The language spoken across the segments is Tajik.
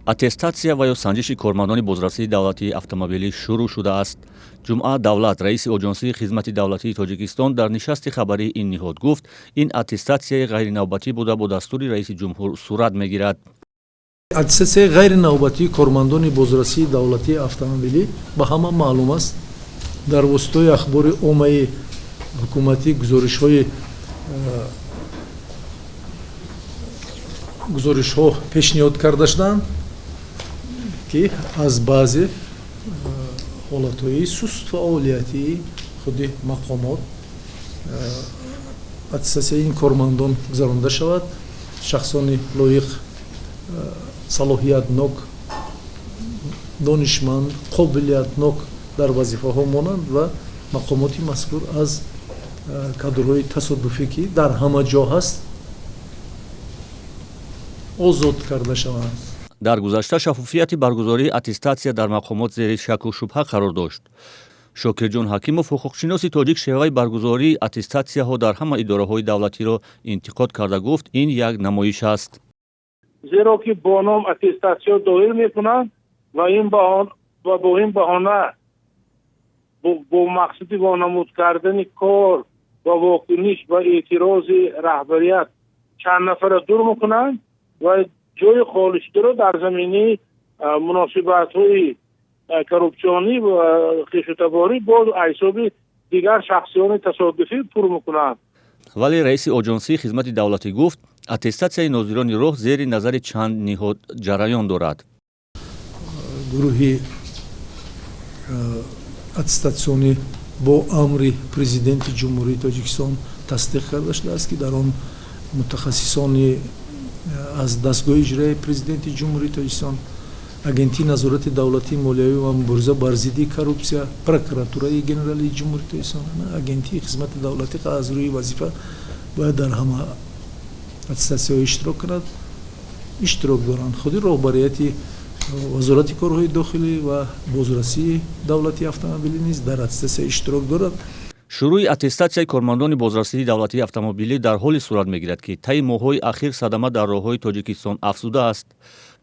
Аттестатсия ва ё санҷиши кормандони бозрасии давлатии автомобилӣ шурӯъ шудааст. Ҷумъа Давлат, раиси Оҷонсии хизмати давлатии Тоҷикистон, дар нишасти хабарии ин ниҳод гуфт, ин аттестатсияи ғайринавбатӣ буда, бо дастури раиси ҷумҳур сурат мегирад. Аттестатсияи ғайринавбатии кормандони бозрасии давлатии автомобилӣ ба ҳама маълум аст. Дар воситаҳои ахбори оммаи ҳукуматӣ гузоришҳо пешниҳод карда шуданд, ки аз баъзе ҳолатҳои сустфаъолиятии худи мақомот аттестатсияи ин кормандон гузаронда шавад, шахсони лоиқ, салоҳиятнок, донишманд, қобилиятнок дар вазифаҳо монанд ва мақомоти мазкур аз кадрҳои тасодуфӣ, ки дар ҳама ҷо ҳаст, озод карда шаванд. Дар гузашта шаффофияти баргузории аттестатсия дар мақомот зери шаку шубҳа қарор дошт. Шокирҷон Ҳакимов, ҳуқуқшиноси тоҷик, шеваи баргузории аттестатсияҳо дар ҳама идораҳои давлатиро интиқод карда гуфт, ин як намоиш аст. Зеро ки бо ном аттестатсия доир мекунанд ва бо ин баҳона, бо мақсади вонамуд кардани кор ва вокуниш ба эътирози раҳбарият чанд нафара дур мекунанд ва ҷои холишударо дар заминаи муносибатҳои коррупсионӣ ва хешутаборӣ боз ҳисоби дигар шахсиёни тасодуфӣ пур мекунанд. Вале раиси Оҷонсии хизмати давлатӣ гуфт, аттестатсияи нозирони роҳ зери назари чанд ниҳод ҷараён дорад. Гурӯҳи аттестатсионӣ бо амри Президенти Ҷумҳурии Тоҷикистон тасдиқ карда шудааст, ки дар он мутахассисони аз дастгоҳи иҷроияи Президенти Ҷумҳурии Тоҷикистон, Агентии назорати давлатии молиявӣ ва мубориза бар зидди коррупсия, Прокуратураи генералии Ҷумҳурии Тоҷикистон, Агентии хизмати давлатӣ аз рӯи вазифа бояд дар ҳама аттестатсияҳо иштирок кунад, иштирок доранд. Худи роҳбарияти Вазорати корҳои дохилӣ ва бозрасии давлатии автомобилӣ низ дар аттестатсия иштирок дорад. Шурӯъи аттестатсияи кормандони бозрасии давлатии автомобилӣ дар ҳоле сурат мегирад, ки таи моҳҳои ахир садама дар роҳҳои Тоҷикистон афзудааст.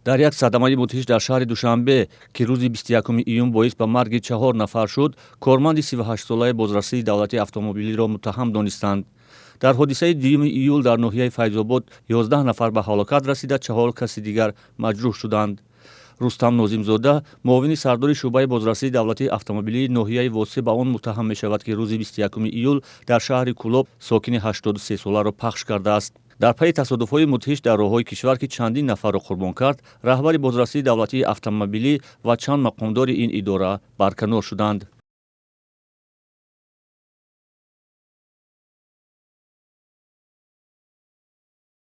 Дар як садамаи мудҳиш дар шаҳри Душанбе, ки рӯзи 21 июн боис ба марги чаҳор нафар шуд, корманди 38-солаи бозрасии давлатии автомобилиро муттаҳам донистанд. Дар ҳодисаи 2 июл дар ноҳияи Файзобод 11 нафар ба ҳалокат расида, чаҳор каси дигар маҷрӯҳ шуданд. Рустам Нозимзода, муовини сардори шӯъбаи бозрасии давлатии автомобилии ноҳияи Восеъ, ба он муттаҳам мешавад, ки рӯзи 21 июл дар шаҳри Кӯлоб сокини 83-соларо пахш кардааст. Дар пайи тасодуфҳои мудҳиш дар роҳҳои кишвар, ки чандин нафарро қурбон кард, раҳбари бозрасии давлатии автомобилӣ ва чанд мақомдори ин идора барканор шуданд.